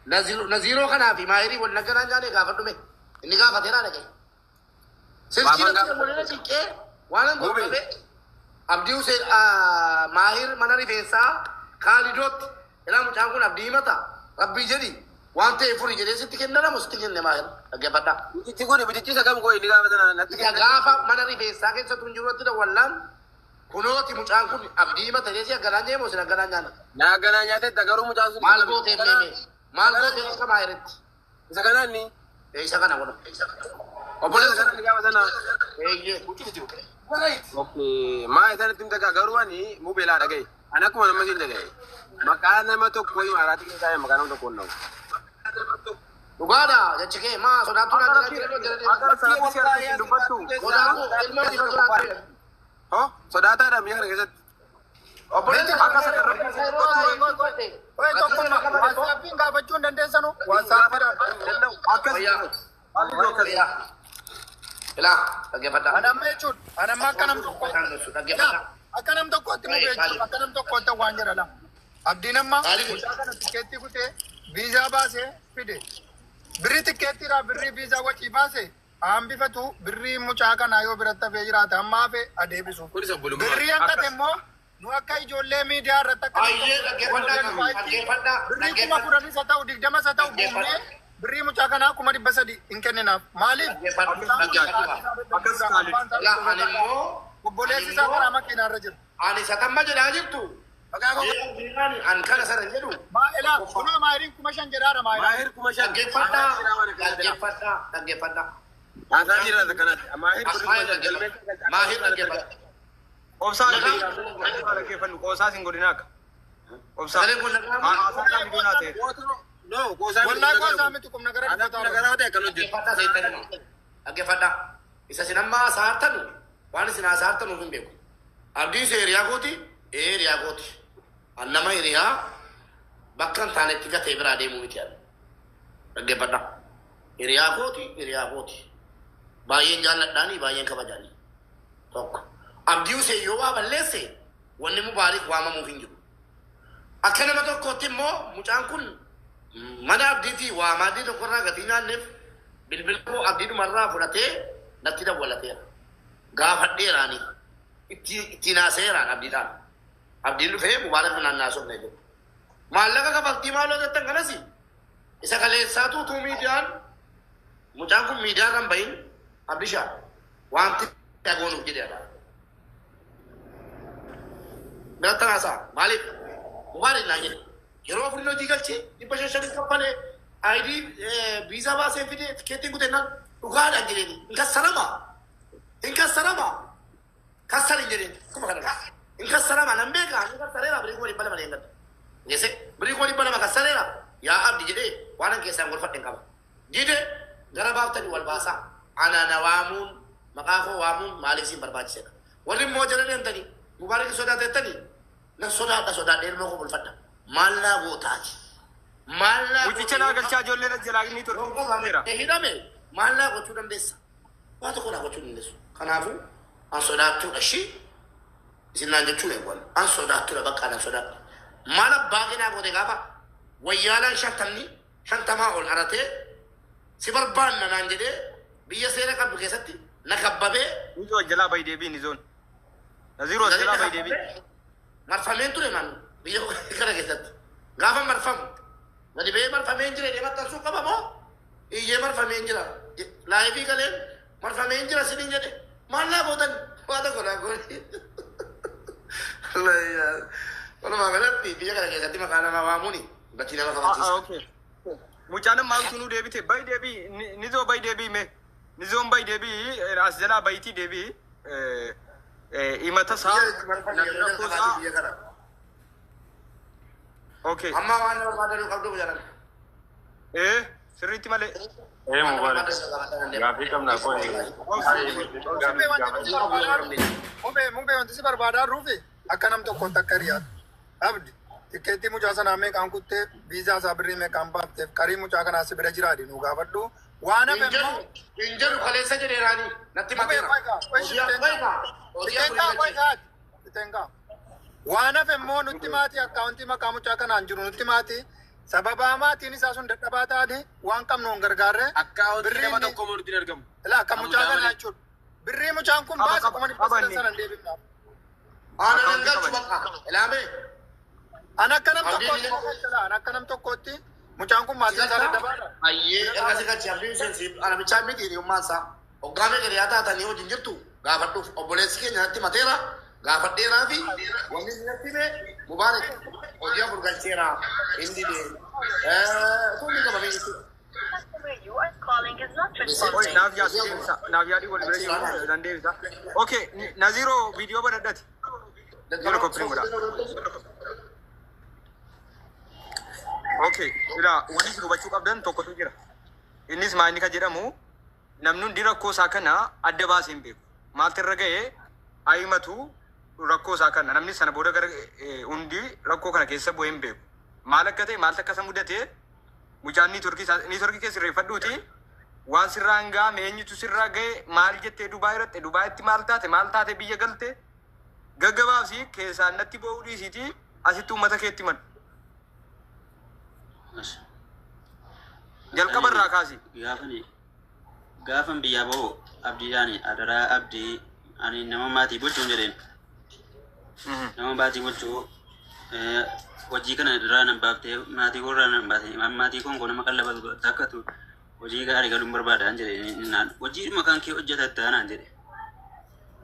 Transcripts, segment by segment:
Naziiroo kanaa fi Maahirii wal nagganaan jaanee gaafadhu mee. Inni gaafateeraa dhaqee. Silkii Maafan natti gaafadhu? walirra cinqee waan hin Mubee. godhame Abdii Hussein Maahir mana rifeensaa Kaalidootti ilaa mucaan kun Abdii himata Rabbii jedhi waan ta'e furi jedhee sitti kennara moo sitti kenne Maahir dhaggeeffadhaa. Bitichi kun bitichi isa kam koo inni gaafa sana natti Isa kenne. gaafa mana rifeensaa keessattuu hin jirutti dawwallaan kunooti mucaan kun Abdii himata jedhee si agganaan jee moo sin agganaan nyaanna. Naa ganaa nyaateetta garuu mucaan sun isa Maal kami? gooteef Isa kanaa meemee? Maal isa kanaa gooteef akka Maahiritti? isa kanaa inni Isa kana godha. isa Obboleessa kanaa inni gaafa sana. eeyyee. Okay, maa isaan ittiin takaa garuu ani mubeelaa dhagaye. Ani akkuma nama siin dhagaye. Maqaa nama tokko imaaraatti keessaa maqaa nama tokko hin dha'u. Dhugaadha jechi kee maa sodaattuu naan Akka jedhaa rabbi jira jira deemu. akka rabbi si harka hin dubbattu. Sodaattuu ilma dhiira sodaattuu jedha. Hoo sodaataadha biyya kana keessatti. Obboleessa Akka sana rabbi si yeroo dubbattu. baay'ee dubbate. Oye, Rakkina tokkummaa nama qabate WhatsAppiin gaafachuu hin dandeessanu WhatsAppiidhaan. Danda'u. Akkas Wayyaa. haalli akkas. Wayyaa. Ilaa dhaggeeffadhaa. Ani amma jechuun ani amma akka nam tokkootti yaa Dhaggeeffadhaa. akka nam tokkootti mubee jechuun akka nam tokkootti waan jedha lama. Abdiin amma mucaa kana tikkeettii kutee viizaa baasee fide. Birrii tikkeettiidhaa birrii viizaa wacii baase hambifatu birrii mucaa kanaa yoo biratti hafee jiraate amma hafe adeebisu. Kunis obbolummaa. Birrii hanqate immoo nu akka ijoollee miidiyaa irratti akka nam Ayyee tokko dhaggeeffadhaa dhaggeeffadhaa birrii kuma dhaggeeffadhaa kudhanis haa ta'u digdamas haa ta'u buufnee birrii mucaa kanaa 300,000 hin kenninaaf. Maaliif? Dhaggeeffadhu Mucaan kun dhaggeeffadhu. haati isaa Akkas dadhabduudha. Kaalid. Abbaan isaa Ilaa ani dhukkubsataadha. immoo ani Obboleessi isaa immoo karaa makiinaa irra jira. ani isa tamma jedhaa jirtu. Maqaa koo An kana sana hin jedhu. maa ilaa kunoo maayiriin 5,000 jedhaadha maayiraan. Maahir 5,000. Dhaggeeffadhaa dhaggeeffadhaa dhaggeeffadhaa. Haasaa jira kanatti. Maahir kun Maahir 5,000 dhaggeeffadhaa. galmeessa Maahir dhaggeeffadhaa. Obsaa Maqaan dhaggeeffannu qoosaas hin godhin akka. Obsaa. sagaleen kun dhaga'ama. Haasaa kan godhinaa ta'e. No, qoosaa miti Wallaa nagara qoosaa kun. miti kum nagara Haasaa dubbataa kun oolu. nagaraa ta'e akkan hojjetu. Dhaggeeffadhaa seettanii dhaggeeffadhaa. Isa isin amma haasa'artanu waan isin haasa'artanuuf hin beeku. Abdiin isa hiriyaa kooti ee hiriyaa kooti. An nama hiriyaa bakka hin taanetti gatee biraa deemuu miti ani. Dhaggeeffadhaa. Hiriyaa kooti hiriyaa kooti. Baay'een jaalladhaanii baay'een kabajaanii. Tokko. Abdii Hussein yoo waa balleesse wanni Mubaarik waamamuuf hin jiru. Akka nama tokkootti immoo mucaan kun mana Abdiitii waa maaddii tokkorraa gatii nyaanneef bilbila koo Abdiidhumarraa fudhatee natti dawwalateera. Gaafadheeraani. Ittiin haasayeeraan Abdiidhaan. Abdiin dhufee Mubaarak naan naasofne jedhu. Maallaqa kafaltii maaloo jettan kanas isa kaleessaatu utuu miidiyaan mucaan kun miidiyaa irra hin bahin Abdishaa wanti dhagoonuuf jedheera. Biratti haasa'a. Maaliif? Mubaarak naan jedhe. Yeroo afurin hojii galchee 500 kaffalee ID viizaa baasee fidee tikeettiin kutennaan dhugaadhaan jedheeni. Hin kassarama. Hin kassarama. Kassar hin jedheen. Akkuma kana dha. Hin kassarama nan beeka. Hin kassareera birii 200,000 eeggadha. Geesse birii 200,000 kassareera. Yaa Abdi jedhee waan an keessaan golfadhe hin qaba. Dide gara baaftanii wal baasaa. Ana na waamuun maqaa koo waamuun maaliif siin barbaachisedha. Warri immoo jala deemtanii Mubaarak sodaatettanii nan sodaadha sodaadha ilmoo koo bulfadha. Maal naa gootaati? Maal naa Mucicha naa galchaa ijoollee na jalaa inni turteera. hidhame maal naa gochuu dandeessa? Waa tokko naa gochuu dandeessu. Kanaafuu an sodaattuudha ishii isin naan jechuun eewwan. An sodaattuudha bakka an sodaadha. Maal abbaa kee naa goote gaafa wayyaalaan shantamni shantamaa ol aratee si barbaanna naan jedhee biyya seera qabdu keessatti na kabbabee Nizoo jalaa bahi deebii nizoon. Naziiroo jalaa bahi deebii. marfameen ture man biyya kana keessatti. Gaafa marfamu gadi ba'ee marfameen jira jedhee maxxansuu qaba moo iyyee marfameen jira laayifii galeen marfameen jira siniin jedhe maal naa gootan waa tokko naa goone. Walumaa galatti biyya kana keessatti maqaa namaa waamuuni gatii nama kafachiisa. Okay. Mucaan ammaa utuu deebite bahi deebii nizoo bahi deebii mee. Nizoon bahi deebii as jalaa bahitii deebii himata isaa Biyya itti marfame yeroo jalqabaati biyya kana. Okay. Amma waan nama barbaadanii qabdu jedhan. Sirriitti malee. Ee Mubaarak gaaffii qabna qoy. Mubee wanti si barbaadaa mubee mubee wanti si barbaadaa ruufi akka nam tokkotti akka hiriyaatu. Abdi tikkeettii mucaa sanaa meeqaan kuttee viizaa isaa birrii meeqaan baafteef qarii mucaa kanaa si bira jiraadhi nu gaafadhu. Waan hafe Hin jedhu immoo hin jedhu kaleessa jedheeraani natti mubee mateera. qoy kaa qoy Hojii qoy kaa hojii Titengaa afurii qoy galchee. kaa titengaa. Waan hafe immoo nutti maatii akkaawuntii maqaa mucaa kanaan jiru nutti maatii Sababa maatiin isaa sun dadhabaa taate waan qabnu hin gargaarre. Akkaawuntii Birrii nama inni- tokko mortiin hin argamu. Ilaa akka mucaa Mucaa kanaa malee. jechuudha. Birrii mucaan kun Qaba, baase qaba, 300,000 qaba inni. sana hin deebifnaaf. Ana nan galchu bakka. Ilaame. An akka nam Abdiin tokkootti illee- an akka nam tokkootti mucaan kun maatiin isaa dadhabaadha. Ayyee erga si galchi abdiin seensi ana bichaa miti hiriyummaan isaa. Hoggaa meeqa hiriyaa taatanii wajjin jirtu gaafadhuuf obboleessi keenya natti mateera gaafadheeraa fi wanni inni natti hime Mubaarak hojii afur galcheera inni dide. Kun ni qabamee jechuudha. Customer you are calling is not Oi, responding. naaf yaadi deebisa. Naaf yaadi wal bira jiru nan deebisa. Okay, Naziroo viidiyoo banadhati. Jala koppii godha. Okay, ilaa wanni isin hubachuu qabdan tokkotu jira. Innis maal inni kan jedhamu namni hundi rakkoo isaa kana adda baasee hin beeku. Maaltu irra ga'ee ayimatu rakkoo isaa kana namni sana booda gara hundi rakkoo kana keessa bu'ee hin beeku. Maal akka ta'e maaltu akka isa mudate mucaan niitoorkii keessa sirreeffadhuuti waan sirraa hin gaame eenyutu sirraa ga'e maal jettee Dubaay irratti Dubaayitti maal taate maal taate biyya galte gaggabaabsi keessaan natti boo'uu dhiisiiti asitti uummata keetti himadhu. Jalqaba irraa kaasi. Gaafan biyyaa ba'u abdiidhaan adaraa abdii ani nama maatii bulchuun jedheen. Nama maatii bulchuu hojii kana irraa nan baaftee maatii koo irraa nan baate maatii koon koo nama qallabatu takkatu hojii gaarii galuun barbaadaan jedhe naan hojii maqaan kee hojjetatta naan jedhe.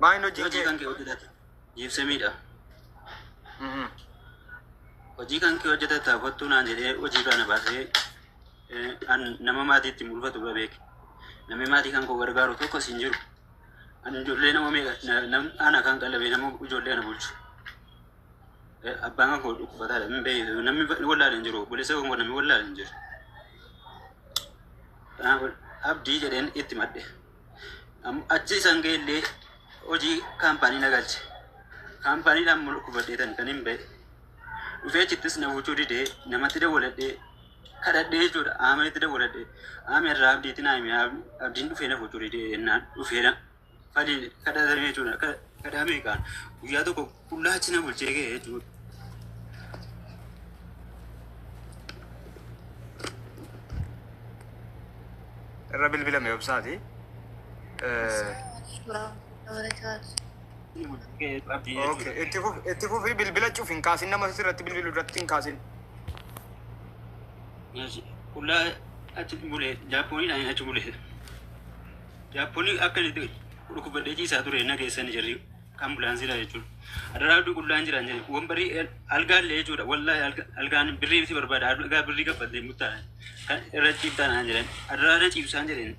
Maal hojii Hojii kee? kan kee hojjetatta jiibsamiidha. Hojii kan kee hojjetatta kottuu naan jedhee hojii kana baasee an nama maatiitti mul'atu bira beeke. Namni maatii kan koo gargaaru tokkos hin jiru. Ani ijoollee nama meeqa ana kan qallabe nama ijoollee ana bulchu. Abbaan kan koo dhukkubataadha hin beeku namni wallaale hin jiru obboleessa kan koo namni wallaale hin jiru. Kanaaf abdii jedheen itti madde. Achi isaan ga'e illee hojii kaampaanii na galche. Kaampaaniidhaan dhukkubadheetan kan hin ba'e. Dhufee achittis na bulchuu didee namatti dawwaladhee kadhadhee jechuudha. Aamanitti dawwaladhee aama irraa abdiitti naa hime abdiin dhufee na bulchuu didee jennaan dhufee na fali kadhatame jechuudha. Kadhamee kaan guyyaa tokko qullaachi na bulchee ga'e jechuudha. Irra bilbilame obsaati. Abdii jechuudha. Okay, itti fufi bilbila cufi hin kaasin nama sirratti bilbilu irratti hin kaasin. Qullaa achi bulee Jaappooniidhaan achi bulee. Jaappoonii akka inni dhukkubadhee ciisaa ture na geessan jirri ambulaansiidha jechuudha. Adaraa abdii qullaan jiraan jedhe wambarii algaallee jechuudha wallaahi algaan birrii si barbaada algaa birrii kaffaltee murtaa'e kan irra ciibtaa naan jedhan adaraa irra ciibsaan jedheen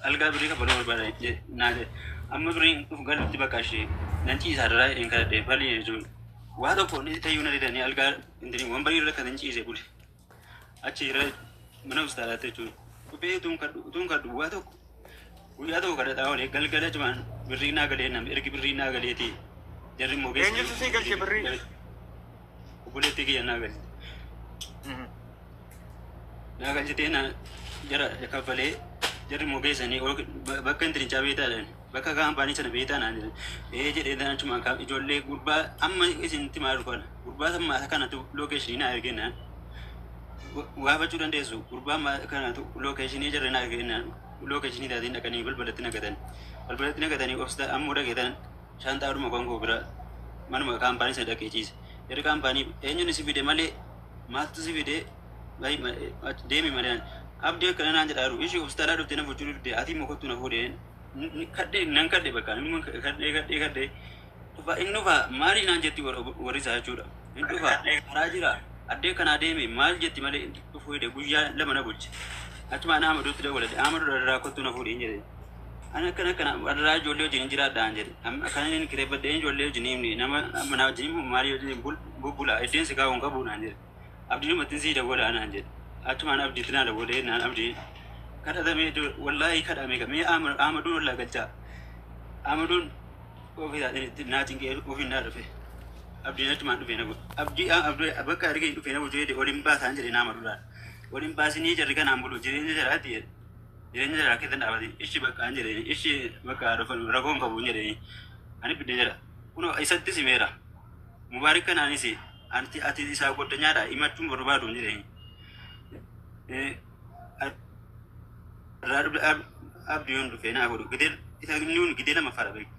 algaa birrii kaffaluu barbaada naan jedhe amma birriin dhufu galutti bakka ishee nan ciisa adaraa jedheen kadhadhee falii jechuudha. Waa tokko inni tayyuu na didanii algaa wambarii irra kan hin ciise bule. Achi irra mana hospitaalaatti jechuudha. Dhufee utuun kadhu waa tokko guyyaa tokko kadhataa oolee galgala cimaan birrii naa galee nam ergi birrii naa galeeti jarri immoo keessa. Eenyutu sii galche birrii? Obboleettii kiyya naa galte. Naa galchitee na jara kaffalee jarri immoo geessanii bakka intinichaa beektaadhaan bakka kaampaanii sana beektaa naan jedhan ee jedhee naan achumaan ijoollee gurbaa amma isinitti maal dhufan gurbaa sammaa kanatu lookeeshinii naa ergennaan gaafachuu dandeessu gurbaa kanatu lookeeshinii jarri naa ergennaan lookeeshinii taatiin dhaqanii balbalatti naqatan balbalatti naqatanii obsita ammoo dhaqeetan shaantaadhuma konkoo bira manuma kaampaanii sana dhaqee ciise jarri kaampaanii eenyuun si fide malee maaltu si fide deemi malee abdii akkana naan jedhaa jiru ishii hospitaalaa dhuftee na fuchuu dhufte ati immoo kottu na fuudhee kadhee nan kadhee bakka inni kadhee kadhee kadhee dhufa inni dhufa maali naan jetti warri isaa jechuudha inni dhufa karaa jira addee kanaa deeme maal jetti malee dhufuu hidhe guyyaa lama na bulche achumaan Ahmaduutti dabaladhe Ahmadu irraa kottu na fuudhee jedhe ani akkana akkana irraa ijoollee wajjin jiraadhaan jedhe akkana inni kireeffadhee ijoollee wajjin himne nama mana wajjin maalii wajjin bubbula iddeen si kaa'uun qabu naan jedhe abdiin uummattiin sii dawwalaa naan jedhe achumaan abdiitti naa dawwalee naan abdii kadhatamee wallaahi kadhame mee Ahmaduun wallaa galchaa Ahmaduun ofii naa cinqee ofiin naa dhufe abdiin achumaan dhufe na abdii abdii bakka argee dhufe na bulchee waliin baasaan jedhe naa maduudhaan waliin baasinii jarri kanaan bulu jireenya jaraatti jedhe jireenya jaraa keessa dhaabate ishi bakka an jedheen ishi bakka dhufan rakoon qabu hin jedheen ani bidde jedha kunoo isatti simeera mubaarik kanaanis ati ati isaa goddanyaadha himachuun barbaadu hin jedheen Irraa abdiyoon dhufee naa godhu gidee isa inni kun gidee lama fara beeku.